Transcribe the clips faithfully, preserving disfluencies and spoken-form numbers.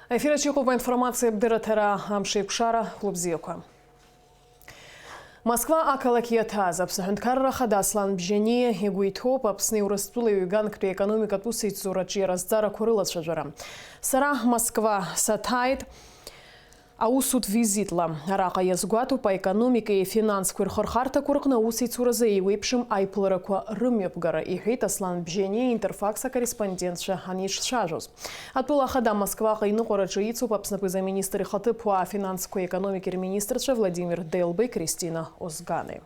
Ефир аҿы иҟоуп аинформациа абдырраҭара, амш еиқәшара, хәлыбзиақәа. Москва ақалақь иаҭааз Аԥсны аҳәынҭқарра ахада Аслан Бжьаниа игәы иҭоуп Аԥсни Урыстәылеи ҩганктәи аекономикатә усеицура аҿиаразҵаарақәа рылацәажәара. Сара Москва саҭааит аусутә визитла. Араҟа иазгәаҭоуп аекономикеи афинансқәеи рхырхарҭақәа рҟны аусеицуразы еиуеиԥшым аиԥыларақәа рымҩаԥгара, иҳәеит Аслан Бжьаниа Интерфакс акорреспондентцәа анеицәажәоз. Атәыла ахада Москваҟа иныҟәараҿы ицуп Аԥсны аԥыза-министр ихаҭыԥуаа афинансқәеи аекономикеи рминистрцәа Владимир Делбеи Кристина Озгани.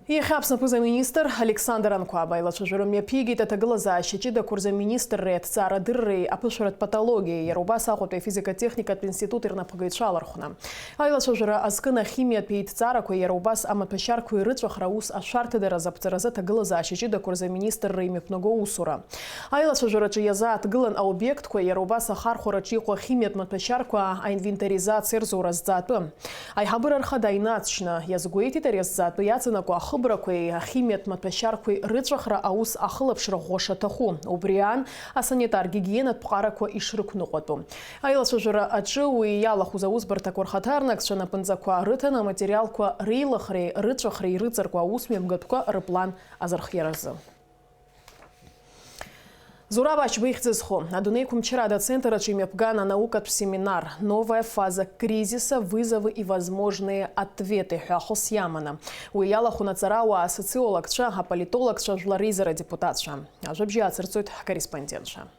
Иахьа Аԥсны аԥыза-министр Александр Анқәаба аилацәажәара мҩаԥигеит аҭагылазаашьа ҷыдақәа рзы аминистрреи аҭҵаарадырреи аԥышәаратә патологиеи, иара убас Аҟәатәи афизика-техникатә институт рнапхгаҩцәа алархәны. Аилацәажәара азкын ахимиатә еидҵаарақәа, иара убас амаҭәашьарқәеи рыҵәахра аус ашәарҭадаразы аԥҵаразы аҭагылазаашьа ҷыдақәа рзы аминистрра имҩаԥнаго аусура. Аилацәажәараҿы иазааҭгылан аобиектқәа, иара убас ахархәараҿы иҟоу ахимиатә маҭәашьарқәа аинвентаризациа рзура зҵаатәы. Аиҳабыра рхада инаҵшьны иазгәеиҭеит, ари азҵаатәы иаҵанакуа ахыбрақәеи ахимиатә маҭәашьарқәеи рыҵәахра аус ахылаԥшра ӷәӷәа шаҭаху. Убри аан, асанитар-гигиенатә ԥҟарақәа ишрықәныҟәатәу. Аилацәажәара аҿы уи иалахәыз аусбарҭақәа рхаҭарнакцәа напынҵақәа рыҭан аматериалқәа реилыхреи рыҵәахреи рыҵаркуа аусмҩаԥгатәқәа рыплан азырхиаразы. Зураб Ачба ихьӡ зху, адунеи қәымчрада ацентр аҿы имҩаԥган анаукатә семинар «Новая фаза кризиса: вызовы и возможные ответы» ҳәа ахыс иаманы. Уи иалахәын аҵарауаа, асоциологцәа, аполитологцәа, жәлар реизара адепутатцәа. Ажәабжь иаацырҵоит ҳкорреспондентцәа.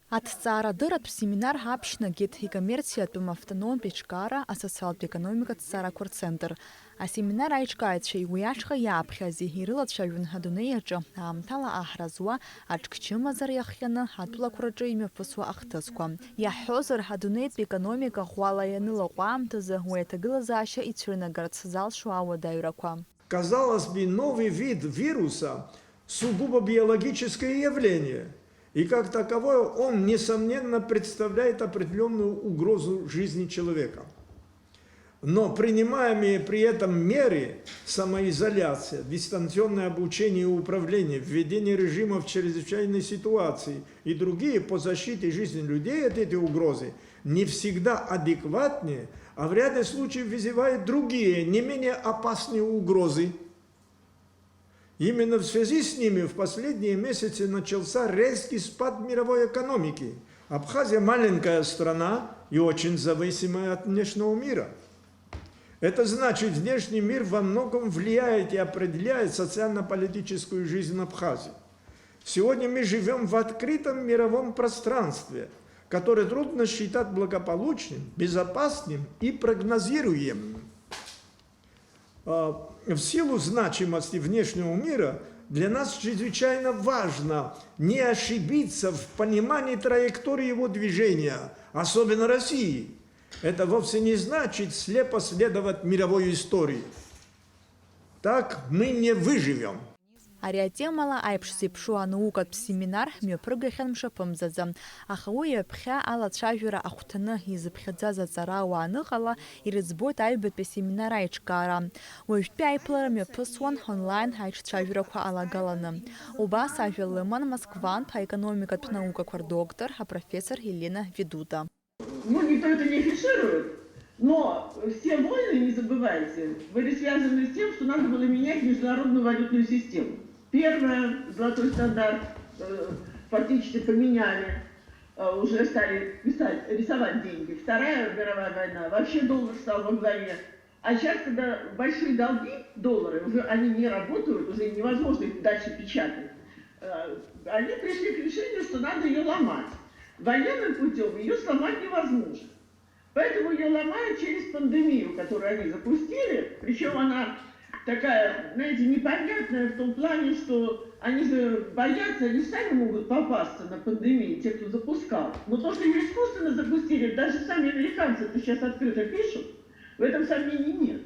Аҭҵаарадырратә семинар аԥшьнагеит икоммерциатәым автономтә еиҿкаара асоциалтә економикатә ҭҵаарақәа рцентр. Асеминар аиҿкааҩцәеи уи ашҟа иааԥхьази ирылацәажәон адунеи аҿы аамҭала аҳра зуа аҿкы чымазара иахҟьаны атәылақәа рҿы имҩаԥысуа ахҭысқәа. Иаҳҳәозар, адунеитә економика ӷәӷәала ианылаҟәу аамҭазы уи аҭагылазаашьа ицәырнагарц залшо ауадаҩрақәа. Казалось бы, новый вид вируса — сугубо биологическое явление, и как таковое он, несомненно, представляет определённую угрозу жизни человека. Но принимаемые при этом меры — самоизоляция, дистанционное обучение и управление, введение режимов чрезвычайной ситуации и другие по защите жизни людей от этой угрозы — не всегда адекватнее, а в ряде случаев вызывает другие, не менее опасные угрозы. Именно в связи с ними в последние месяцы начался резкий спад мировой экономики. Абхазия — маленькая страна и очень зависимая от внешнего мира. Это значит, внешний мир во многом влияет и определяет социально-политическую жизнь Абхазии. Сегодня мы живём в открытом мировом пространстве, которое трудно считать благополучным, безопасным и прогнозируемым. А, в силу значимости внешнего мира для нас чрезвычайно важно не ошибиться в понимании траектории его движения, особенно России. Это вовсе не значит слепо следовать мировой истории. Так мы не выживём. Ари атемала аиԥш зеиԥшу анаукатә семинар мҩаԥыргахьан мшаԥымзаӡа, аха уи ҩаԥхьа алацәажәара ахәҭаны изыԥхьаӡаз аҵарауаа аныҟала, ирыӡбоит аҩбатәи асеминар аиҿкаара. Уажәтәи аиԥылара мҩаԥысуан онлайн аиҿцәажәарақәа алагаланы. Убас ажәа лыман Москвантә аекономикатә наукақәа рдоктор, апрофессор Елена Ведута. Ну, никто это не афиширует, но все войны, не забывайте, были связаны с тем, что надо было менять международную валютную систему. Первое, золотой стандарт, э, фактически поменяли, э, уже стали писать, рисовать деньги. Вторая мировая война, вообще доллар стал во главе. А сейчас, когда большие долги, доллары, уже они не работают, уже невозможно их дальше печатать, э, они пришли к решению, что надо её ломать. Военным путём её сломать невозможно. Поэтому её ломают через пандемию, которую они запустили. Причём она такая, знаете, непонятная в том плане, что они же боятся, они сами могут попасться на пандемию, те, кто запускал. Но то, что её искусственно запустили, даже сами американцы это сейчас открыто пишут, в этом сомнений нет.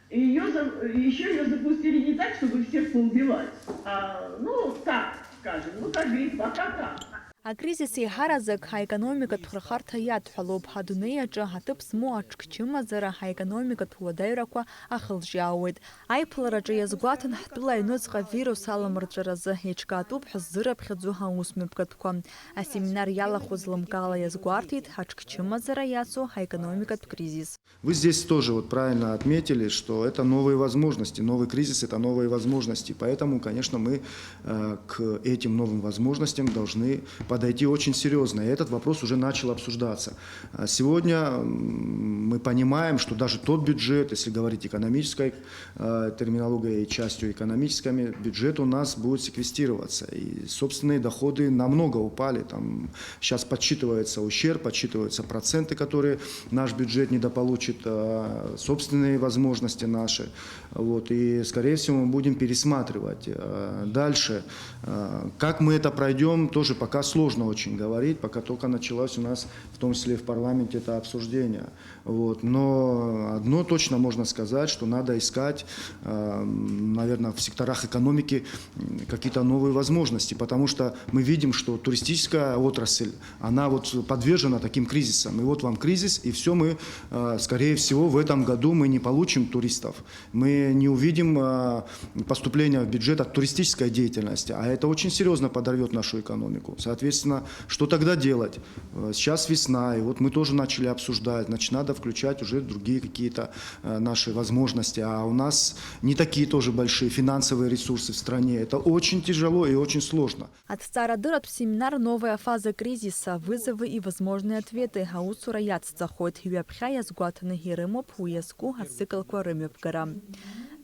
И её за-, ещё её запустили не так, чтобы всех поубивать, а, ну, так, скажем, ну, как говорит, пока так. Акризис еиҳараӡак аекономикатә хырхарҭа иадҳәалоуп. Адунеи аҿы аҭыԥ змоу аҽкчымазара аекономикатә уадаҩрақәа ахылҿиаауеит. Аиԥылараҿы иазгәаҭан ҳтәыла аҩнуҵҟа авирус аламырҵәаразы еиҿкаатәуп ҳәа ззырыԥхьаӡо аусмҩаԥгатәқәа. Асеминар иалахәыз лымкаала иазгәарҭеит аҽкчымазара иацу аекономикатә кризис. Вы здесь тоже вот правильно отметили, что это новые возможности, новый кризис — это новые возможности. Поэтому, конечно, мы, э, к этим новым возможностям должны подойти очень серьёзно. И этот вопрос уже начал обсуждаться. А сегодня, м, мы понимаем, что даже тот бюджет, если говорить экономической, э, терминологией и частью экономическими, бюджет у нас будет секвестироваться. И собственные доходы намного упали. Там сейчас подсчитывается ущерб, подсчитываются проценты, которые наш бюджет недополучит, э, собственные возможности наши. Вот, и, скорее всего, мы будем пересматривать, э, дальше. Э, как мы это пройдём, тоже пока сложно очень говорить, пока только началось у нас, в том числе и в парламенте, это обсуждение. Вот, но одно точно можно сказать, что надо искать, э, наверное, в секторах экономики, м, какие-то новые возможности, потому что мы видим, что туристическая отрасль, она вот подвержена таким кризисам. И вот вам кризис, и всё, мы, э, скорее всего, в этом году мы не получим туристов. Мы не увидим, э, поступления в бюджет от туристической деятельности, а это очень серьёзно подорвёт нашу экономику. Соответственно, что тогда делать? Э, сейчас весна, и вот мы тоже начали обсуждать, значит, надо включать уже другие какие-то, э, наши возможности. А у нас не такие тоже большие финансовые ресурсы в стране. Это очень тяжело и очень сложно. Аҭҵаарадырратә семинар «Новая фаза кризиса: вызовы и возможные ответы» аусура иацҵахоит. Ҩаԥхьа иазгәаҭаны ирымоуп уи иазку ациклқәа рымҩаԥгара.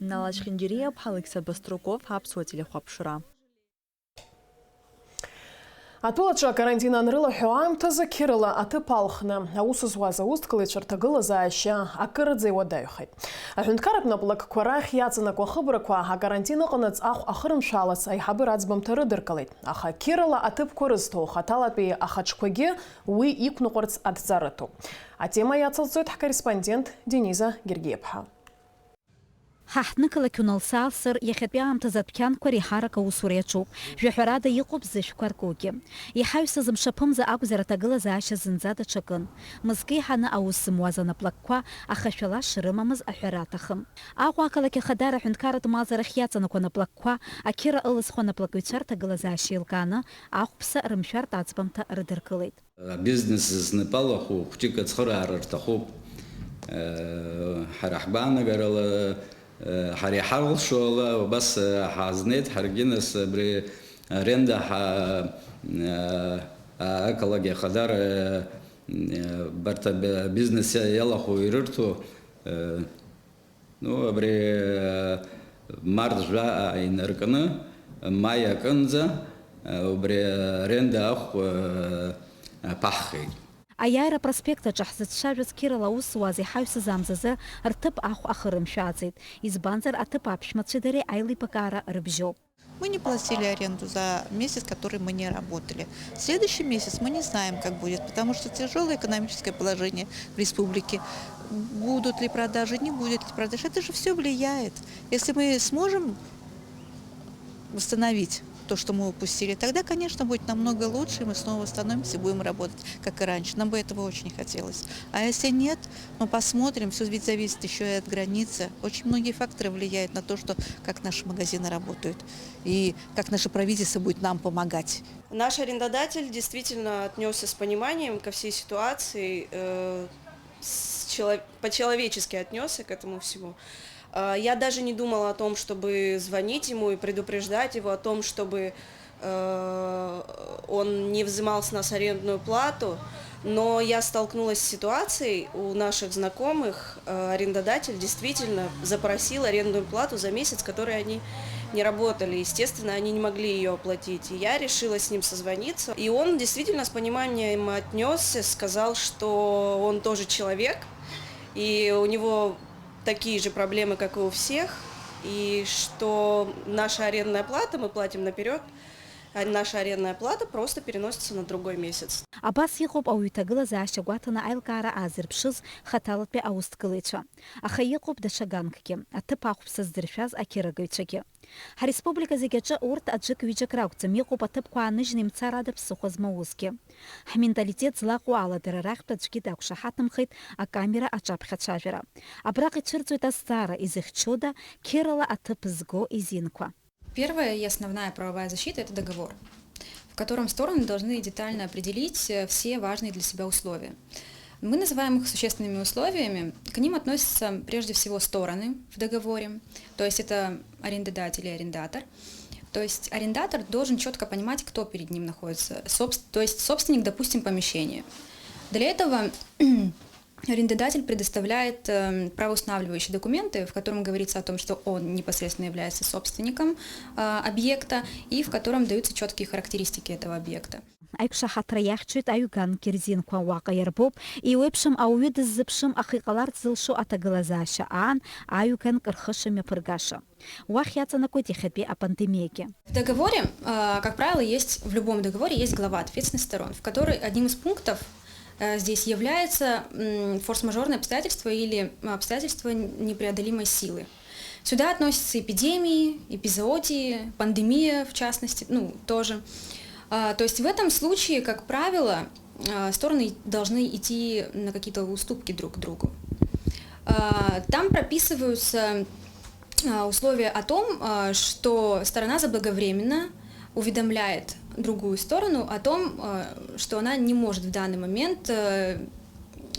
Нала Чхиндириа-ԥҳа, Алықьса Баструков, Аԥсуа телехәаԥшра. Атәылаҿы акарантин анрылаҳәо аамҭазы қьырала аҭыԥ алхны аус зуаз аусҭгалаҩцәа рҭагылазаашьа акырӡа иуадаҩхеит. Аҳәынҭқарратә наплакқәа рахь иаҵанакуа ахыбрақәа акарантин ыҟанаҵ ахә ахырымшәалац аиҳабыра аӡбамҭа рыдыркылеит, аха қьырала аҭыԥқәа рызҭо хаҭалатәи ахаҿқәагьы уи иқәныҟәарц адҵа рыҭоуп. Атема иацылҵоит ҳкорреспондент Дениза Гергиаԥҳа. Ҳа ҳнықалақь уналсаалсыр, иахьатәи аамҭазы адәқьанқәа реиҳарак аусура иаҿуп. Жәаҳәарада иҟоуп зышәқәа ркугьы. Иҳаҩсыз мшаԥымза акәзар, аҭагылазаашьа зынӡа даҽакын. Мызкы еиҳаны аус зымуаз анаплакқәа ахашәала шрымамыз аҳәара аҭахым. Аҟәа ақалақь ахадара аҳәынҭқарратә малзарахь иаҵанакуа анаплакқәа, ақьыра ылызхуа анаплакыҩцәа рҭагылазаашьа еилкааны, ахәԥса рымшәартә аӡбамҭа рыдыркылеит. Абизнес знапы алахәу хәҷык ацхыраара рҭахуп. Ҳара ҳгәаанагарала, ҳара иҳалшо ала убас ҳаазнеит, ҳаргьы нас абри аренда ҳа-, ақалақь ахадара, барҭ абизнес иалахәу ирырҭо, Ну, абри, э, март жәаа инаркны, маи акынӡа, э, убри аренда ахә, э, ԥаҳхеит. Аиааира апроспект аҿы ҳзыцәшәажәоз қьырала аус зуаз иҳаҩсыз амзазы рҭыԥ ахә ахырымшәааӡеит, избанзар, аҭыԥ аԥшәмацәеи дареи аилибакаара рыбжьоуп. Мы не платили аренду за месяц, который мы не работали. Следующий месяц мы не знаем, как будет, потому что тяжёлое экономическое положение в республике. Будут ли продажи, не будет ли продаж, это же всё влияет. Если мы сможем восстановить то, что мы упустили, тогда, конечно, будет намного лучше, и мы снова восстановимся и будем работать, как и раньше. Нам бы этого очень хотелось. А если нет, ну, посмотрим, всё ведь зависит ещё и от границы. Очень многие факторы влияют на то, что, как наши магазины работают. И как наше правительство будет нам помогать. Наш арендодатель действительно отнёсся с пониманием ко всей ситуации, э, с чело-, по-человечески отнёсся к этому всему. Э, я даже не думала о том, чтобы звонить ему и предупреждать его о том, чтобы, э, он не взимал с нас арендную плату. Но я столкнулась с ситуацией у наших знакомых, э, арендодатель действительно запросил арендную плату за месяц, который они не работали. Естественно, они не могли её оплатить. И я решила с ним созвониться. И он действительно с пониманием отнёсся, сказал, что он тоже человек, и у него такие же проблемы, как и у всех, и что наша арендная плата, мы платим наперёд, А наша арендная плата просто переносится на другой месяц. Абас иҟоуп ауаҩы иҭагылазаашьа гәаҭаны аилкаара аазырԥшыз хаҭалатәи аусҭгылаҩцәа. Аха иҟоуп даҽа ганкгьы, аҭыԥ ахәԥса здыршәаз ақьырагыҩцәагьы. Ҳареспублика зегь аҿы урҭ аӡәык-ҩыџьак ракәӡам, иҟоуп аҭыԥқәа ааныжьны имцар ада ԥсыхәа змоу усгьы. Ҳменталитет злаҟоу ала дара рахьтә аӡәгьы дақәшаҳаҭымхеит акамера аҿаԥхьа ацәажәара. Абраҟа ицәырҵуеит азҵаара, изыхьчода қьырала аҭыԥ зго изинқәа. Первая и основная правовая защита — это договор, в котором стороны должны детально определить э, все важные для себя условия. Мы называем их существенными условиями. К ним относятся прежде всего стороны в договоре, то есть это арендодатель и арендатор. То есть арендатор должен четко понимать, кто перед ним находится, собс- то есть собственник, допустим, помещения. Для этого арендодатель предоставляет э, правоустанавливающие документы, в котором говорится о том, что он непосредственно является собственником э, объекта и в котором даются четкие характеристики этого объекта. Аиқәшаҳаҭра иахьчоит аҩганк ирзинқәа уаҟа иарбоуп, еиуеиԥшым ауаҩы дыззыԥшым, аха иҟаларц зылшо аҭагылазаашьа аан, аҩганк рхы шымҩаԥыргаша. Уахь иаҵанакуеит иахьатәи апандемиагьы. В договоре, э, как правило, есть, в любом договоре есть глава ответственных сторон, в которой одним из пунктов э, здесь является м, форс-мажорное обстоятельство или обстоятельство непреодолимой силы. Сюда относятся эпидемии, эпизоотии, пандемия в частности, ну, тоже. А, то есть в этом случае, как правило, а, стороны должны идти на какие-то уступки друг к другу. А, там прописываются а, условия о том, а, что сторона заблаговременно уведомляет другую сторону о том, а, что она не может в данный момент э,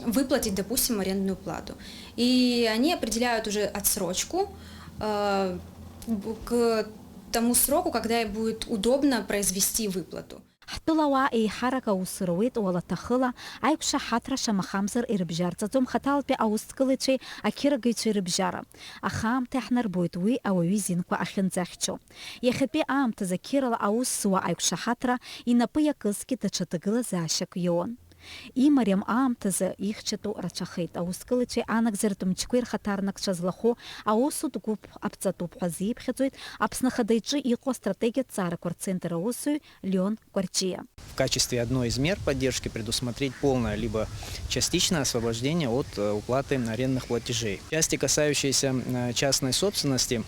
выплатить, допустим, арендную плату. И они определяют уже отсрочку э, к тому сроку, когда ей будет удобно произвести выплату. Ҳтәылауаа еиҳарак аус руеит уалаҭахыла, аиқәшаҳаҭра шамахамзар ирыбжьарҵаӡом хаҭалатәи аусҭгылаҩцәеи ақьырагыҩцәеи рыбжьара, аха аамҭа иаҳнарбоит уи ауаҩы изинқәа ахьынӡахьчо. Иахьатәи аамҭазы қьырала аус зуа аиқәшаҳаҭра инапы иакызгьы даҽа ҭагылазаашьак иоуан. Имариам аамҭазы ихьчатәу рацәахеит. Аусҭгылаҩцәеи анагӡаратә мчқәеи рхаҭарнакцәа злахәу аусутә гәыԥ аԥҵатәуп ҳәа азиԥхьаӡоит Аԥсны Ахада иҿы иҟоу астратегиатә ҵаарақәа рцентр аусзуҩ Леон Кәарҷиа. В качестве одной из мер поддержки предусмотреть полное либо частичное освобождение от э, уплаты арендных платежей. Части, касающиеся э, частной собственности,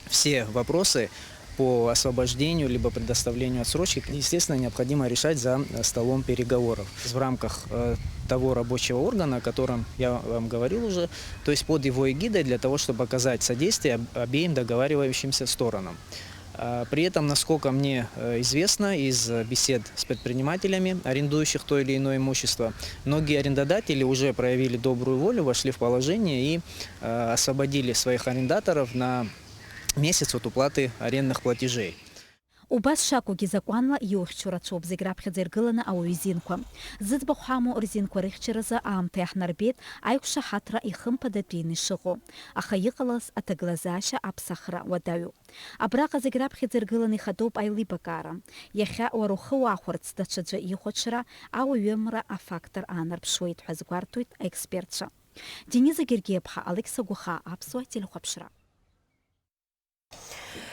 все вопросы по освобождению либо предоставлению отсрочки, естественно, необходимо решать за э, столом переговоров в рамках э, того рабочего органа, о котором я вам говорил уже, то есть под его эгидой, для того, чтобы оказать содействие об- обеим договаривающимся сторонам. А, При этом, насколько мне э, известно из э, бесед с предпринимателями, арендующих то или иное имущество, многие арендодатели уже проявили добрую волю, вошли в положение и э, освободили своих арендаторов на месяц от уплаты арендных платежей. Убас шакәугьы, закәанла иухьчо рацәоуп зегь раԥхьаӡа иргыланы ауаҩы изинқәа. Зыӡбахә ҳамоу рзинқәа рыхьчаразы аамҭа иаҳнарбеит аиқәшаҳаҭра ихымԥадатәины ишыҟоу, аха иҟалаз аҭагылазаашьа аԥсахра уадаҩуп. Абраҟа зегь раԥхьаӡа иргыланы ихадоуп аилибакаара. Иахьа уара ухы уахәарц даҽаӡәы ихәаҽра, ауаҩымра афактор аанарԥшуеит ҳәа азгәарҭоит аекспертцәа. Дениза Гергиаԥҳа, Алықьса Гәахаа, Аԥсуа телехәаԥшра.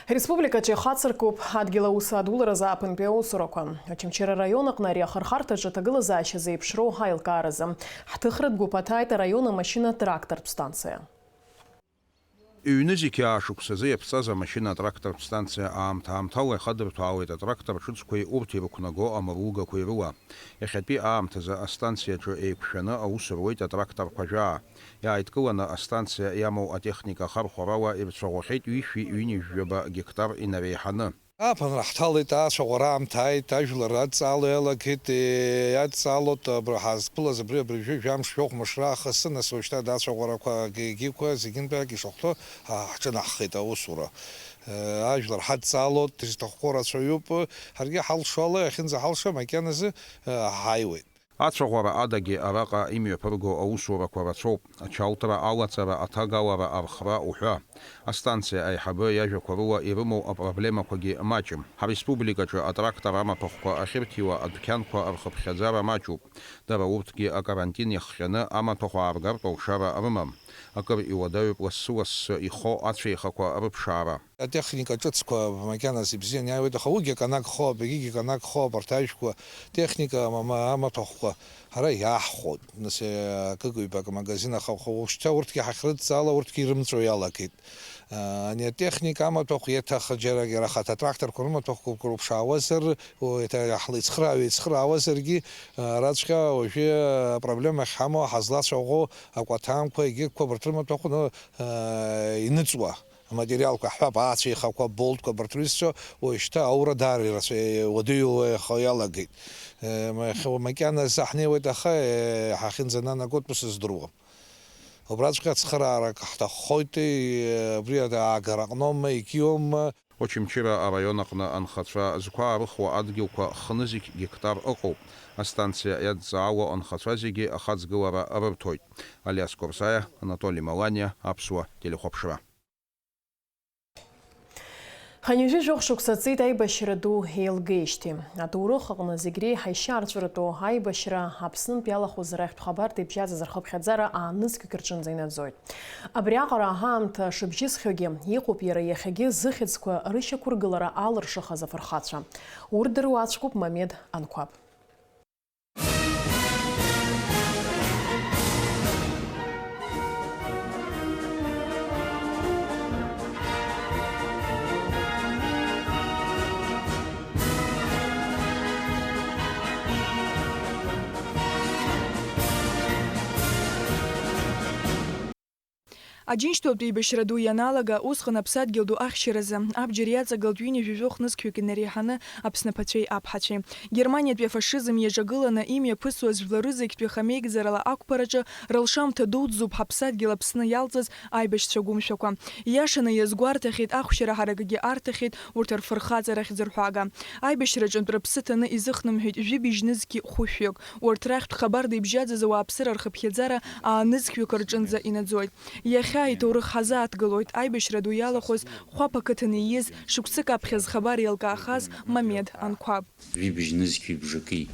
Республикаҿы ихацыркуп адгьыл аус адуларазы ааԥынтәи аусурақәа. Очамчыра араион аҟны ари ахырхарҭаҿы аҭагылазаашьа зеиԥшроу аилкааразы. Ҳҭыхратә гәыԥ аҭааит араион амашьына-трактортә станциа. Ҩнызқьи аа шықәсазы иаԥҵаз амашьына-атрактортә станциа аамҭа-аамҭала ихадырҭәаауеит атрактор ҿыцқәеи урҭ ирықәнаго амаругақәеи рыла. Иахьатәи аамҭазы астанциаҿы еиқәшәаны аус руеит атракторқәа жәаа. Иааидкыланы астанциа иамоу атехника ахархәарала ирцәаӷәахьеит ҩышәи ҩынҩажәаба гектар инареиҳаны. Ааԥынра ҳҭалеит, ацәаӷәара аамҭа ааит, ажәлар адҵаало иалагеит, адҵаалоит, абра ҳазқәылаз абри абыржәы жәамш, жәохә мыш раахыс, нас уажәшьҭа ацәаӷәарақәа егьиқәа зегьынтәи ак ишахәҭоу ҳа-, ҳҿынаҳхеит аусура. Ажәлар ҳадҵаалоит, изҭахқәоу рацәаҩуп, ҳаргьы ҳалшо ала, иахьынӡаҳалша макьаназы ҳааиуеит. Ацәаӷәара адагьы араҟа имҩаԥырго аусурақәа рацәоуп, ачалтра, алаҵара, аҭагалара, архра уҳәа. Астанциа аиҳабы иажәақәа рыла ирымоу апроблемақәагьы маҷым. Ҳареспубликаҿы атрактор амаҭәахәқәа ахьырҭиуа адәқьанқәа рхыԥхьаӡара маҷуп. Дара урҭгьы акарантин иахҟьаны амаҭәахә ааргартә алшара рымам. Акыр иуадаҩуп лассы-лассы ихо ацәеихақәа рыԥшаара. Атехника ҿыцқәа макьаназ ибзианы иааиуеит, аха уигьы акы анагхоуп, егьигьы акы анагхоуп, арҭ ажәқәа техника ама-, амаҭәахәқәа ҳара иаҳхәоит. Нас, э, акык-ҩбак амагазин, аха уажәшьҭа урҭгьы ҳахьрыдҵаала, урҭгьы ирымҵәо иалагеит. Э, ани атехника амаҭәахә иаҭахы џьарак иара ахаҭа атракторқәа рымаҭәахәқәа рыԥшаауазар, о, еиҭа иаҳлеицхраа-ҩеицхраауазаргьы, э, араҵәҟьа уажәы апроблема ахьҳамоу ҳазлацәаӷәо акәаҭанқәа, егьырҭқәа абарҭ рымаҭәахә, э, иныҵуа. Аматериалқәа ҳҳәап, ацәеихақәа, аболтқәа, абарҭ рҩызцәа уажәшьҭа аура даара ирацәа-, уадаҩу иалагеит. Э, ма-, иахьа макьаназы ҳнеиуеит, аха, э, ҳахьынӡананагоит ус здыруам. Убраҵәҟьа ацхыраарак ҳҭаххоит, э, абри ада аагара аҟноума, егьиума. Очамчыра араион аҟны анхацәа зқәа аарыхуа адгьылқәа хынызқь гектар ыҟоуп. Астанциа иадҵаауа анхацәа зегьы ахаҵгылара рырҭоит. Алиас Корсаиа, Анатоли Маланиа, Аԥсуа телехәаԥшра. Хынҩажәи жәохә шықәса ҵит аибашьра ду еилгеижьҭеи. Аҭоурых аҟны зегь реиҳа ишьаарҵәыратәу аибашьра Аԥснынтә иалахәыз арахьтә хабар деибжьаӡыз рхыԥхьаӡара аанызқьҩык рҿынӡа инаӡоит. Абриаҟара аамҭа шыбжьысхьоугьы, иҟоуп иара иахьагьы зыхьӡқәа рышьақәыргылара алыршахаз афырхацәа. Урҭ дыруаӡәкуп Мамед Анқәаб. Аџьынџьтәылатә еибашьра ду ианалага, усҟан аԥсадгьыл ду ахьчаразы абџьар иаҵагылт ҩынҩажәи жәохә нызқьҩык инареиҳаны Аԥсны аԥацәеи аԥҳацәеи. Германиатәи афашизм иаҿагыланы имҩаԥысуаз жәлар рызегьтәи хамеигӡарала ақәԥараҿы рылшамҭа дуӡӡоуп ҳаԥсадгьыл Аԥсны иалҵыз аибашьцәа гәымшәақәа. Иашаны иазгәарҭахьеит, ахәшьара ҳаракгьы арҭахьеит урҭ рфырхаҵарахь ӡырҳәага. Аибашьраҿынтә рыԥсы ҭаны изыхнымҳәит жәибжь нызқьи хәышәҩык. Урҭ рахьтә хабар деибжьаӡыз ауааԥсыра рхыԥхьаӡара аанызқьҩык рҿынӡа инаӡоит. Иахьа иҭоурых ҳазааҭгылоит, аибашьра ду иалахәыз Хәаԥ ақыҭан ииз, шықәсык аԥхьа зхабар еилкаахаз Мамед Анқәаб. Жәибжь нызқьи бжаки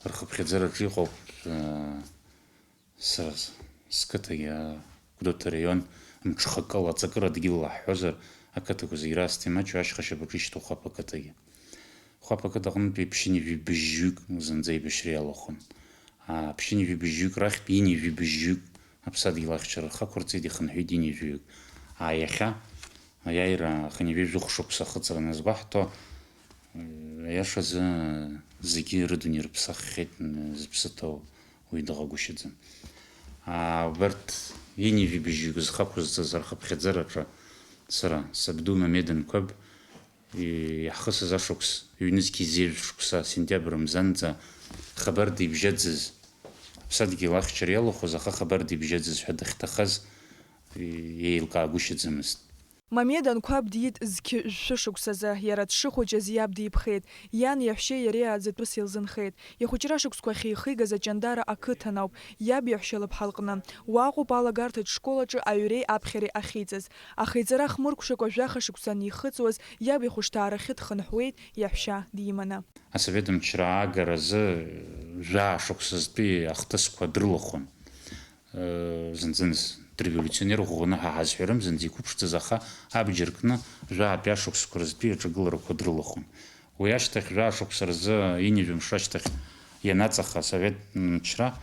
рхыԥхьаӡараҿы иҟоуп, э, сара с-, сқыҭагьы, а, Гәдоуҭа араион мҽхакыла, аҵакыра дгьылла ҳҳәозар, ақыҭақәа зегь раасҭа имаҷу ашьха шьапаҿы ишьҭоу Хәаԥ ақыҭагьы. Хәаԥ ақыҭа аҟнытәи ԥшьынҩажәи быжьҩык зынӡа аибашьра иалахәын. А, ԥшьынҩажәи быжьҩык рахьтә ҩынҩажәи быжьҩык аԥсадгьыл ахьчара рхы ақәырҵеит, ихынҳәит ҩынҩажәаҩык. А, иахьа, аиааира хынҩажәи жәохә шықәса ахыҵра аназгәаҳҭо, аиашазы, зегьы рыдунеи рыԥсаххьеит, зыԥсы ҭоу уаҩ дыҟагәышьаӡам. А, убарҭ ҩынҩажәи быжьҩык зхы ақәызҵаз рхыԥхьаӡараҿы сара, сабду Мамед Анқәаб, иаҳхысыз ашықәс, ҩнызқьи зежә шықәса, сентиабр мзанӡа, хабар дибжьаӡыз, аԥсадгьыл ахьчара иалахәыз, аха хабар дибжьаӡыз ҳәа дахьҭахаз, еилкаагәышьаӡамызт. Мамед Анқәаб диит зқьы жәшәы шықәсазы, иара дшыхәыҷыз иаб дипхеит, иан иаҳәшьеи иареи ааӡатәыс илзынхеит. Ихәыҷра шықәсқәа ахьихигаз Аҷандара ақыҭан ауп, иаб иаҳәшьа лыԥҳа лҟны. Уаҟоуп алагарҭатә школ аҿы аҩреи аԥхьареи ахьиҵаз. Аха иҵара хмыркәшакәа жәаха шықәса анихыҵуаз, иаб ихәышҭаарахьы дхынҳәуеит, иаҳәшьа диманы. Асовет мчра аагаразы жәаа шықәсазтәи ахҭысқәа дрылахәын. Зынӡаныс, револиуционер ӷәӷәаны ҳа ҳазҳәарым, зынӡа иқәыԥшӡаз, аха абџьар кны жәаатәи ашықәсқәа рзтәи аҿагыларақәа дрылахәын. Уи ашьҭахь, жәаа шықәса рзы, ҩынҩажәа мшы ашьҭахь ианаҵаха асовет мчра,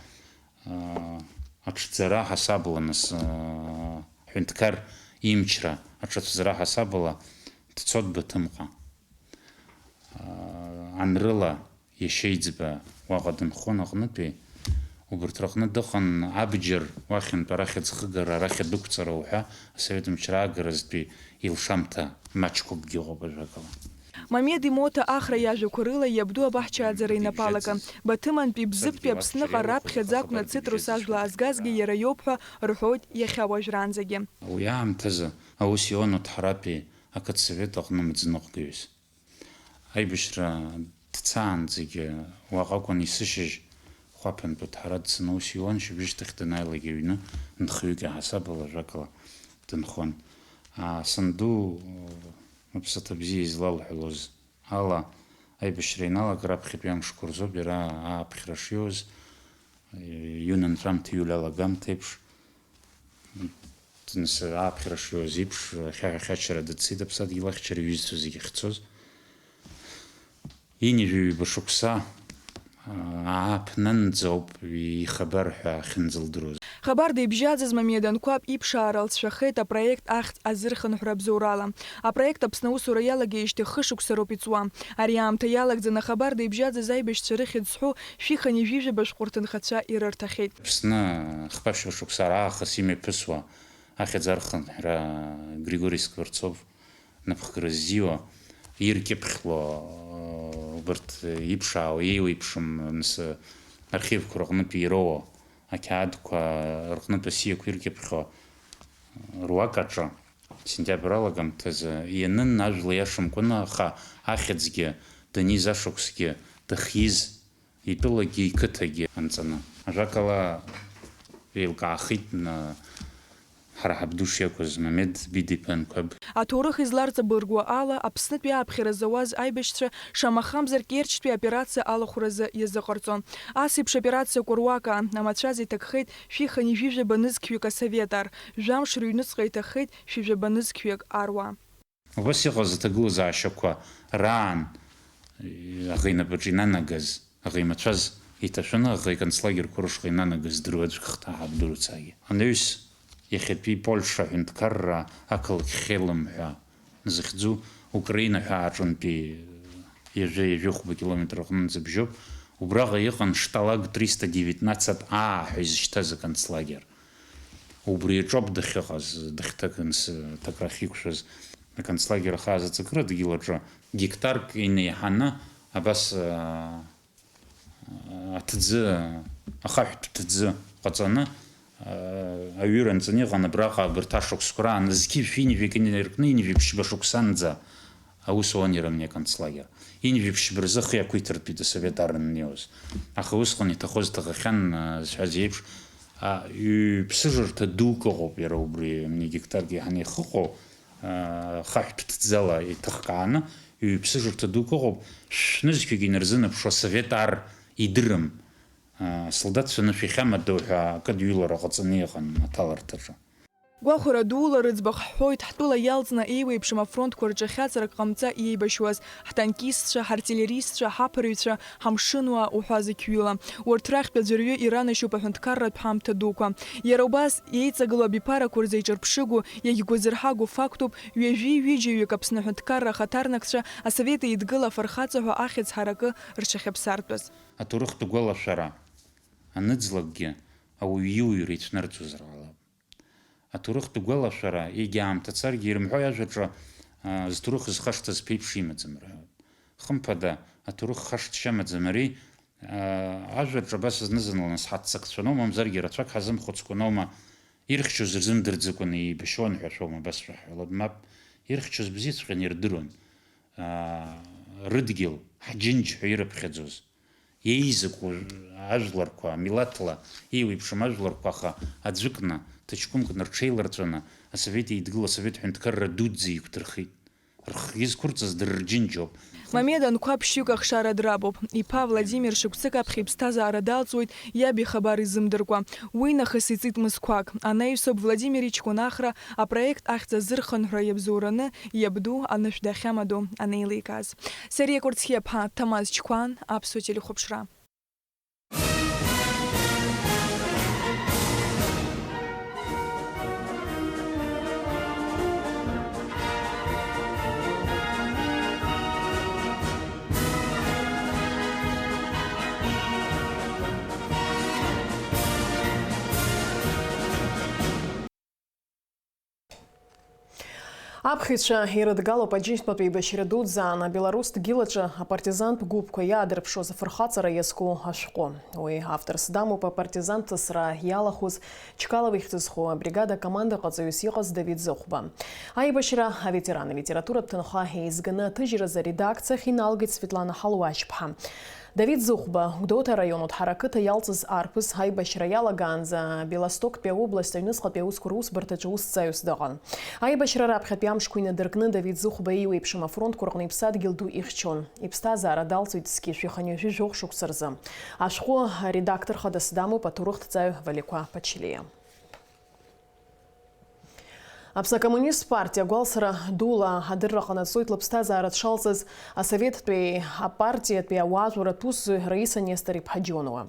аа, аҽӡара ҳасабала, нас, аа, ҳҳәынҭқар имчра аҽацәӡара ҳасабала дцот Баҭымҟа. Аа, анрыла, иашьа иӡба уаҟа дынхон аҟнытәи, убарҭ рыҟны дыҟан, абџьар уахьынтә арахь аӡхыгара, арахь адәықәҵара уҳәа, асовет мчра аагаразтәи илшамҭа маҷқәакгьы ыҟоуп, ажәакала. Мамед имоҭа Ахра иажәақәа рыла иабду абаҳчааӡара инапы алакын. Баҭымантәи Бзыԥтәи Аԥсныҟа раԥхьаӡа акәны ацитрус ажәла азгазгьы иара иоуп ҳәа рҳәоит иахьа уажәраанӡагьы. Уи аамҭазы аус иуан Оҭҳаратәи ақыҭсовет аҟны мыӡныҟәгаҩыс. Аибашьра дцаанӡагьы уаҟа акәын есышьыжь Хәаԥантәи Оҭҳара дцаны аус иуан, шьыбжьышьҭахь данааилак аҩны нхаҩык иаҳасабала, ажәакала, дынхон. Аа, санду, аԥсаҭа бзиа излалҳәалоз ала, аибашьра ианалага раԥхьатәи амшқәа рзоуп иара ааԥхьара шиоуз, иҩны анҵәамҭа, иҩлалагамҭа еиԥш, Нас ааԥхьара шиуаз еиԥш, ахьаҳәа-хьачара дыццеит аԥсадгьыл ахьчара иҩызцәа зегьы ахьцоз. Ҩынҩажәаҩба шықәса, аа, ааԥнынӡоуп ихабар ҳәа ахьынӡалдыруаз. Хабарда ибжьаӡыз Мамед Анқәаб иԥшаара лҵшәахеит апроект ахьӡ азырхынҳәра абзоурала. Апроект Аԥсны аусура иалагеижьҭеи хышықәса роуп иҵуа. Ари аамҭа иалагӡаны Хабарда ибжьаӡыз аибашьцәа рыхьӡ зҳәо шәи хынҩажәижәаба шәҟәы рҭынхацәа ирырҭахьеит. Аԥсны хԥа-шәа шықәса раахыс имҩаԥысуа ахьӡ архынҳәра Григори Скворцов напхгара ззиуа, иркьыԥхьло, убарҭ иԥшаауа, еиуеиԥшым, нас, архивқәа рҟнытә ироуа ақьаадқәа рҟнытә асиақәа иркьыԥхьло руак аҿы, сентиабр алагамҭазы ианын ажәла иашамкәаны, аха ахьӡгьы даниз ашықәсгьы дахьиз итәылагьы иқыҭагьы анҵаны. Ажәакала, еилкаахеит, на, ҳара ҳабду шиакәыз, Мамед Биди-иԥа Анқәаб. Аҭоурых изларҵабыргуа ала, Аԥснытәи ааԥхьара зауаз аибашьцәа, шамахамзар, Керчтәи аоперациа алахәразы иазыҟарҵон. Ас еиԥш операциақәа руак аан, амацәаз иҭакхеит шәи хынҩажәижәаба нызқьҩык асовет ар, жәамш рыҩныҵҟа иҭаххеит шәи жәаба нызқьҩык аруаа. Убас иҟаз аҭагылазаашьақәа раан, аӷа инапаҿы инанагаз, аӷа имацәаз иҭашәаны аӷа иконцлагерьқәа рышҟа инанагаз дыруаӡәк хҭаа ҳабдуруцагьы. Анаҩс иахьатәи Польша аҳәынҭқарра ақалақь Хелым ҳәа зыхьӡу Украина ҳәа аҿынтәи ҩажәа, ҩажәихәба километр аҟнынӡа бжьоуп. Убраҟа иҟан Шталаг триста девятнадцать А ҳәа изышьҭаз аконцлагер. Убри аҿоуп дахьыҟаз, дахьҭакынс, аҭакра ахьиқәшәаз. Аконцлагер ахааз аҵакыра дгьыл аҿы гектарк инеиҳаны абас, аа, аҭӡы, ахаҳәтә ҭӡы ҟаҵаны, аа, аҩыра анҵаны иҟан абраҟа абарҭ ашықәсқәа раан, зқьи жәшәи ҩынҩажәи акы инаркны ҩынҩажәи ԥшьба шықәсанӡа. Аус ауан иара абни аконцлагер. Ҩынҩажәи ԥшьба рзы ахы иақәиҭыртәит асовет ар аннеиуаз. Аха усҟан иҭахоз ҭахахьан, а, зҳәаз еиԥш, а, ҩ-, ԥсыжырҭа дук ыҟоуп иара убри, абни гектарк еиҳаны ихыҟоу, а, хаҳәтә ҭӡала иҭыхкааны, ҩ-, ԥсыжырҭа дук ыҟоуп, шәнызқьҩык инарзынаԥшуа асовет ар идырым, а, асолдаҭцәа анышә иахьамадоу ҳәа акыдҩылара ҟаҵаны иҟан аҭаларҭаҿы. Гәахәара дула рыӡбахә ҳҳәоит, ҳтәыла иалҵны еиуеиԥшым афронтқәа рҿы хьаҵрак ҟамҵа иеибашьуаз, ҳтанкистцәа, ҳартиллеристцәа, ҳаԥырҩцәа, ҳамшынуаа уҳәа зықьҩыла. Урҭ рахьтә аӡәырҩы иранашьоуп аҳәынҭқарратә ҳамҭа дуқәа. Иара убас, еиҵагылоу абиԥарақәа рзы иҿырԥшыгоу, иагьгәазырҳагоу фактуп, ҩажәи ҩыџьаҩык Аԥсны аҳәынҭқарра ахаҭарнакцәа Асовет Еидгыла афырхаҵа ҳәа ахьӡ ҳаракы рҽахьаԥсартәыз. Аҭоурыхтә гәалашәара аныӡлакгьы, ауаҩы иуаҩра ицәнарӡуазар ҟалап. Аҭоурыхтә гәалашәара, егьа аамҭа царгьы, ирымҳәои ажәаҿы, аа, зҭоурых зхашҭыз ԥеиԥш имаӡам рҳәоит. Хымԥада, аҭоурых хашҭшьа амаӡам ари, аа, ажәаҿы абас зны-зынла нас ҳаццакцәаноу, мамзаргьы рацәак ҳазымхәыцкәаноума, ирхьчоз рзымдырӡакәаны еибашьуан ҳәа шәоума абас шәаҳҳәалоит? Мап, ирхьчоз бзиаҵәҟьаны ирдыруан, аа, рыдгьыл, ҳџьынџь ҳәа ирыԥхьаӡоз. Иеизакәу ажәларқәа, милаҭла еиуеиԥшым ажәларқәа, аха аӡәыкны, ҭаҷкәымкны рҽеиларҵәаны, Асовет Еидгыла Асовет ҳәынҭқарра дуӡӡа еиқәдырхеит. Рхгьы зқәырҵаз дара рџьынџьоуп. Мамед Анқәаб шьҩык ахшара драбуп. Иԥа Владимир шықәсык аԥхьа иԥсҭазаара далҵуеит, иаб ихабар изымдыркәа. Уи нахыс иҵит мызқәак. Анаҩсоуп Владимир иҷкәын Ахра апроект ахьӡ азырхынҳәра иабзоураны, иабду анышә дахьамадоу анеиликааз. Сариа Кәарцхиаԥҳа, Ҭамаз Чқәан, Аԥсуа телехәаԥшра. Аԥхьаҩцәа ирыдгалоуп аџьынџьтәылатә еибашьра дуӡӡа аан, Беларусь дгьылаҿы апартизантә гәыԥқәа иаадырԥшуаз афырхаҵара иазку ашәҟәы. Уи авторс дамоуп апартизантә ҵысра иалахәыз Чкалов ихьӡ зху абригада акомандаҟаҵаҩыс иҟаз Давид Зыхәба. Аибашьра аветеран алитературатә ҭынха еизганы аҭыжьразы аредакциахь иналгеит Светлана Ҳалуашьԥҳа. Давид Зыхәба, Гәдоуҭа араион Уҭҳара ақыҭа иалҵыз арԥыс, аибашьра иалагаанӡа Белостоктәи аобласт аҩныҵҟатәи аусқәа русбарҭаҿы усзҵааҩыс дыҟан. Аибашьра раԥхьатәи амшқәа инадыркны Давид Зыхәба еиуеиԥшым афронтқәа рҟны иԥсадгьыл ду ихьчон. Иԥсҭазаара далҵуеит зқьи жәшәи хынҩажәи жәохә шықәса рзы. Ашәҟәы аредактор хадас дамоуп аҭоурыхҭҵааҩ Валиқәа Ԥачелиа. Аԥсны акоммунист партиа агәалсра дула адырра ҟанаҵоит лыԥсҭазаара дшалҵыз асоветтәи апартиатәи ауаажәларратә усзуҩ Раиса Нестор-иԥҳа Џьонуа.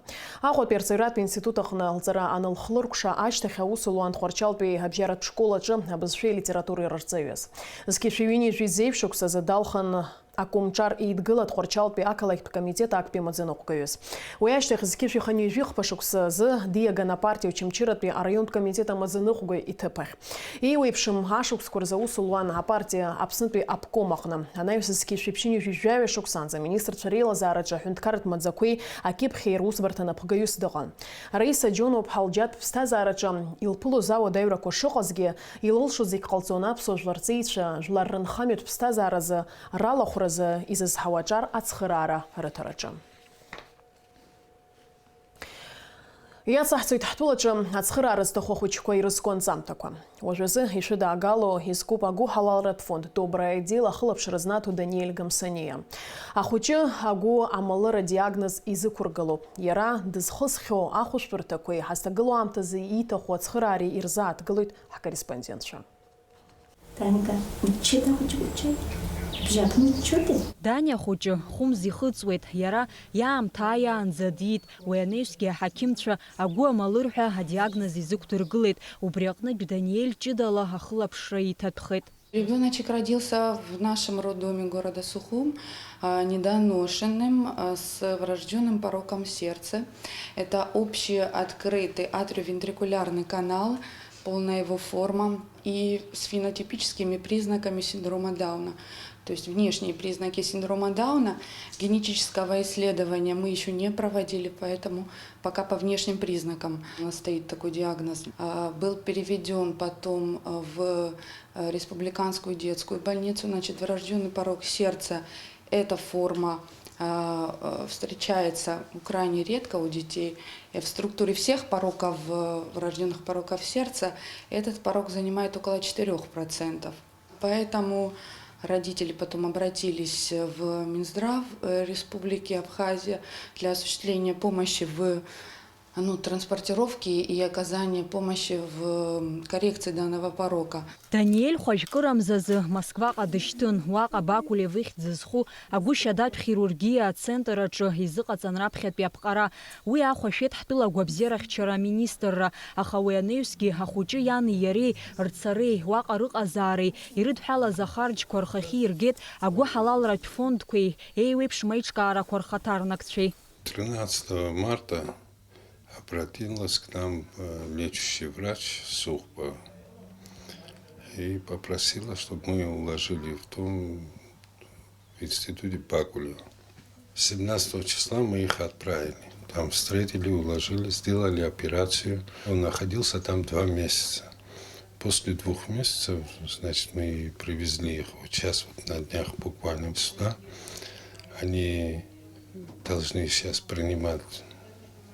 Аҟәатәи арҵаҩратә институт аҟны лҵара анылхлыркәша ашьҭахь аус луан Тҟәарчалтәи абжьаратә школ аҿы абызшәеи алитературеи рырҵаҩыс. Зқьи шәи ҩынҩажәи зеижә шықәсазы далхын Акомҿар еидгылан Тҟәарчалтәи ақалақьтә комитет актәи амаӡаныҟәгаҩыс. Уи ашьҭахь зқьышә ихынҩажәи хԥа шықәса азы диаган апартиа Очамчыратәи араионтә комитет амаӡаныҟәгаҩ иҭыԥ ахь. Еиуеиԥшым ашықәсқәа рзы аус луан апартиа Аԥснытәи обком аҟны. Анаҩс зқьышә ԥшьынҩажәи жәаҩа шықәсанӡа аминистрцәа реилазаараҿы аҳәынҭқарратә маӡақәеи акьыԥхьи русбарҭа напхгаҩыс дыҟан. Раиса Џьонуа-ԥҳа лџьатә ԥсҭазаараҿы илԥылоз ауадаҩрақәа шыҟазгьы, илылшоз зегь ҟалҵон аԥсуа жәлар ҵеицәа, жәлар рынхамҩатә ԥсҭазааразы, ралахәразы изызҳауа аҿар ацхыраара рыҭараҿы. Иацаҳҵоит ҳтәылаҿы ацхыраара зҭаху ахәыҷқәа ирызку анҵамҭақәа. Уажәазы ишәыдаагало изкуп агәыҳалалратә фонд Доброе дело ахылаԥшра знаҭо Даниель Гамсаниа. Ахәыҷы агәы амалыр адиагноз изықәыргылоуп. Иара дызхысхьоу ахәышәтәырҭақәеи ҳазҭагылоу аамҭазы ииҭаху ацхыраареи ирзааҭгылоит ҳкорреспондентцәа. Танька, мчыда хәыҷык учеит. Бжак мчыда? Даниа хәыҷы хәымз ихыҵуеит, иара иаамҭа ааиаанӡа диит, уи анаҩсгьы аҳақьымцәа агәы амалыр ҳәа адиагноз изықәдыргылеит, убри аҟнытә Даниель ҷыдала ахылаԥшра иҭатәхеит. Ребёночек родился в нашем роддоме города Сухум, а, недоношенным, а, с врождённым пороком сердца. Это общий открытый атриовентрикулярный канал, полная его форма и с фенотипическими признаками синдрома Дауна. То есть внешние признаки синдрома Дауна генетического исследования мы ещё не проводили, поэтому пока по внешним признакам у нас стоит такой диагноз. А, был переведён потом, а, в, а, республиканскую детскую больницу. Значит, врождённый порок сердца, эта форма, а, а, встречается, ну, крайне редко у детей. И в структуре всех пороков, э, врождённых пороков сердца этот порок занимает около четырёх процентов. Поэтому родители потом обратились в Минздрав, э, Республики Абхазия для осуществления помощи в, ну, транспортировке и оказания помощи в, м, коррекции данного порока. Даниель хәажәкырамзазы Москваҟа дышьҭын, уаҟа Бакулев ихьӡ зху агәышьадатә хирургиа ацентр аҿы изыҟаҵан раԥхьатәи аԥҟара. Уи ахәашәеит ҳтәыла агәабзиарахьчара аминистрра, аха уи анаҩсгьы ахәыҷы иани иареи рцареи, уаҟа рыҟазаареи ирыдҳәалаз ахарџьқәа рхахьы иргеит агәыҳалалратә фондқәеи еиуеиԥшым аиҿкаарақәа рхаҭарнакцәеи. Тринадцатого марта обратилась к нам, э, лечащий врач Сухба и попросила, чтобы мы её уложили в том, в институте Бакулева. Семнадцатого числа мы их отправили. Там встретили, уложили, сделали операцию. Он находился там два месяца. После двух месяцев, значит, мы привезли их вот сейчас вот на днях буквально сюда. Они должны сейчас принимать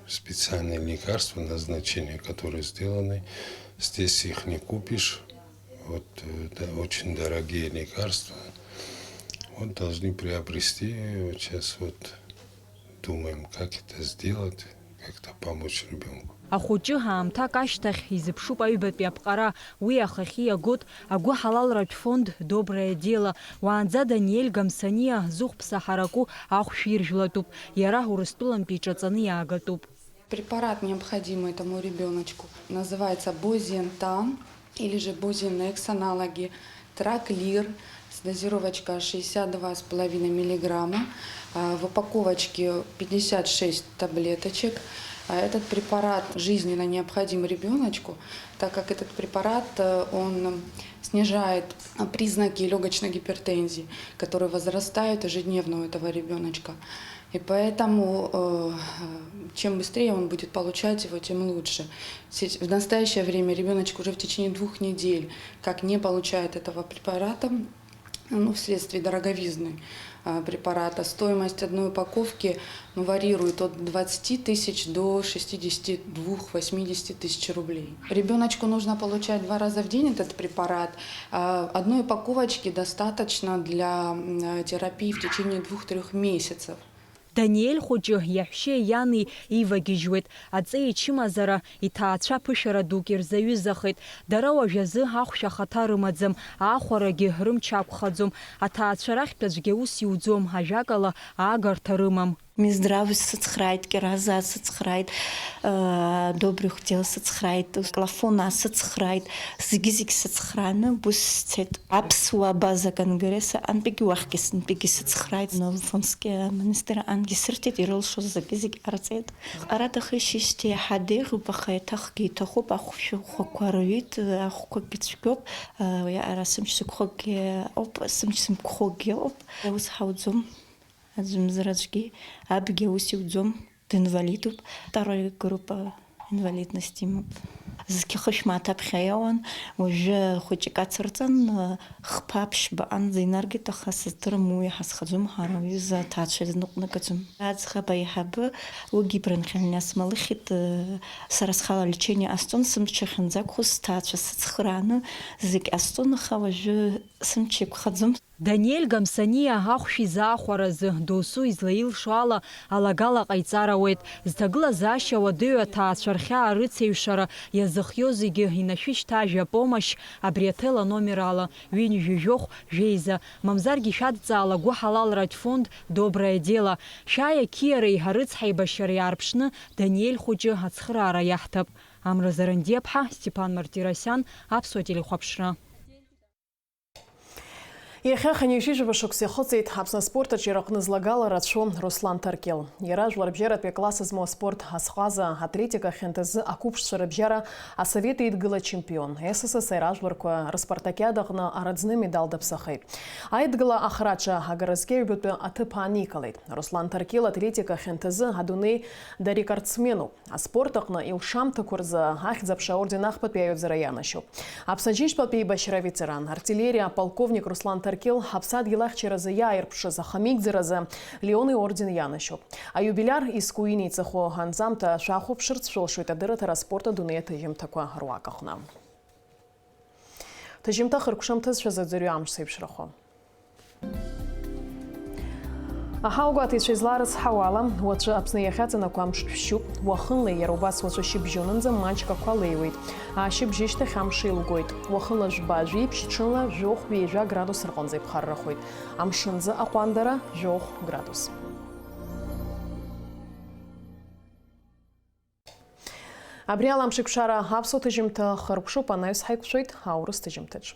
специальные лекарства, назначения, которые сделаны. Здесь их не купишь. Вот, э, да, очень дорогие лекарства. Вот должны приобрести. Вот сейчас вот думаем, как это сделать, как-то помочь ребёнку. Ахәыҷы ҳаамҭак ашьҭахь изыԥшуп аҩбатәи аԥҟара, уи ахахьы иагоит агәыҳалалратә фонд Доброе дело. Уаанӡа Даниель Гамсаниа зыхәԥса ҳараку ахәшә иржәлатәуп, иара Урыстәылантәи иҿаҵаны иаагатәуп. Препарат необходим этому ребёночку. Называется бозентан или же бозенекс аналоги, траклир, с дозировочка шестьдесят два с половиной миллиграмма, а, в упаковочке пятьдесят шесть таблеточек. А, этот препарат жизненно необходим ребёночку, так как этот препарат, э, он снижает, а, признаки лёгочной гипертензии, которые возрастают ежедневно у этого ребёночка. И поэтому, э, чем быстрее он будет получать его, тем лучше. Сеть-, в настоящее время ребёночек уже в течение двух недель как не получает этого препарата, ну, вследствие дороговизны, а, препарата. Стоимость одной упаковки, ну, варьирует от двадцати тысяч до шестидесяти двух, восьмидесяти тысяч рублей. Ребёночку нужно получать два раза в день этот препарат. А, одной упаковочки достаточно для, м, терапии в течение двух-трёх месяцев. Даниель хәыҷы иаҳәшьеи иани ивагьежьуеит. Аҵеи ичымазара, иҭаацәа ԥышәара дук ирзаҩызахеит. Дара уажәазы ахәшә ахаҭа рымаӡам, аахәарагьы рымч ақәхаӡом. Аҭаацәа рахьтә аӡәгьы аус иуӡом, ажәакала, аагарҭа рымам. Минздравс сыцхрааит, Кьаразаа сыцхрааит, э, Добрых дел сыцхрааит, Клафона сыцхрааит, зегьы-зегь сыцхрааны бус сцеит. Аԥсуа абаза конгресс антәигьы уахьгьы сынтәигьы сыцхрааит, Новоуфымск амонастыр ангьы сырҭеит, ирылшоз зегьы-зегь ҟарҵеит. Ара дахьышьҭеижьҭеи иаҳа деиӷьуп, аха еиҭахгьы иҭахуп, ахәшәқәақәа рҩит, ахәқәагьы цәгьоуп, э, уи ара сымч сықәхогьы ауп, сымч сымқәхогьы ауп, аус ҳауӡом. Аӡәымзар аӡәгьы абгьы аус иуӡом, динвалидуп, второй группа инвалидность имоуп. Зқьы хышә мааҭ аԥхьа иауан, уажәы хәыҷык ацырҵан, хԥа ԥшьба анӡа инаргеит, аха сыздырам уи, ҳазхаӡом, ҳара уҩыза аҭаацәа изныҟәнагаӡом. Аӡӷаб аиҳабы, уигьы бронхиальный асмалыхьит, сара схала алечение ҟасҵон, сымч ахьынӡақәхоз сҭаацәа сыцхрааны зегь ҟасҵон, аха уажәы сымч еиқәхаӡом. Даниель Гамсаниа ахәшә изаахәаразы, досу излаилшо ала, алагала ҟаиҵар ауеит. Зҭагылазаашьа уадаҩу аҭаацәа рхьаа рыцеиҩшара иазыхиоу зегьы инашәышьҭ ажәа помощь абри аҭел аномер ала, ҩынҩажәи жәохә, жәеиза, мамзаргьы шәадҵаала агәыҳалалратә фонд Доброе дело. Шәааи ақьиареи арыцҳаибашьареи аарԥшны, Даниель хәыҷы ацхыраара иаҳҭап. Амра Зарандиаԥҳа, Степан Мартиросиан, Аԥсуа телехәаԥшра. Иахьа хынҩажәижәаба шықәса ихыҵит Аԥсны аспорт аҿиараҟны злагала рацәоу Руслан Ҭаркьыл. Иара жәларбжьаратәи акласс змоу аспорт азҟаза атлетика хьанҭазы ақәыԥшцәа рыбжьара Асовет Еидгыла ачемпион, С С С Р ажәларқәа рыспартакиада аҟны араӡны амедал даԥсахеит. Аидгыла ахраҿы агаразгьы аҩбатәи аҭыԥ ааникылеит. Руслан Ҭаркьыл атлетика хьанҭазы адунеи дарекордсменуп. Аспорт аҟны илшамҭақәа рзы Ахьӡ-аԥша аорден ахԥатәи аҩаӡара ианашьоуп. Аԥсны Аџьынџьтәылатә еибашьра аветеран, артиллериа аполковник Руслан Ҭаркьыл ҳаԥсадгьыл ахьчаразы иааирԥшыз ахамеигӡаразы Леон иорден ианашьоуп. Аиубилиар изқәу инеиҵыху анҵамҭа шәахәаԥшырц шәылшоит адырраҭара аспорт адунеи аҭыжьымҭақәа руак аҟны. Ҭыжьымҭа хыркәшамҭазшәа зыӡырҩы амш зеиԥшрахо. Аҳауагәаҭеицәа изларыцҳауала, уаҵәы Аԥсны иахьаҵанакуа амш шәшьуп, уахынлеи иара убас уаҵәы шьыбжьонынӡа маҷк ақәа леиуеит. Ашьыбжьышьҭахь амш еилгоит. Уахынла жәба-жәиԥшь, ҽынла жәохә-ҩажәа градус рҟынӡа иԥхаррахоит. Амшынӡы аҟәандара жәохә градус. Абри ала амшеиқәшара аԥсуа ҭыжьымҭа хыркәшоуп, анаҩс ҳаиқәшәоит аурыс ҭыжьымҭаҿ.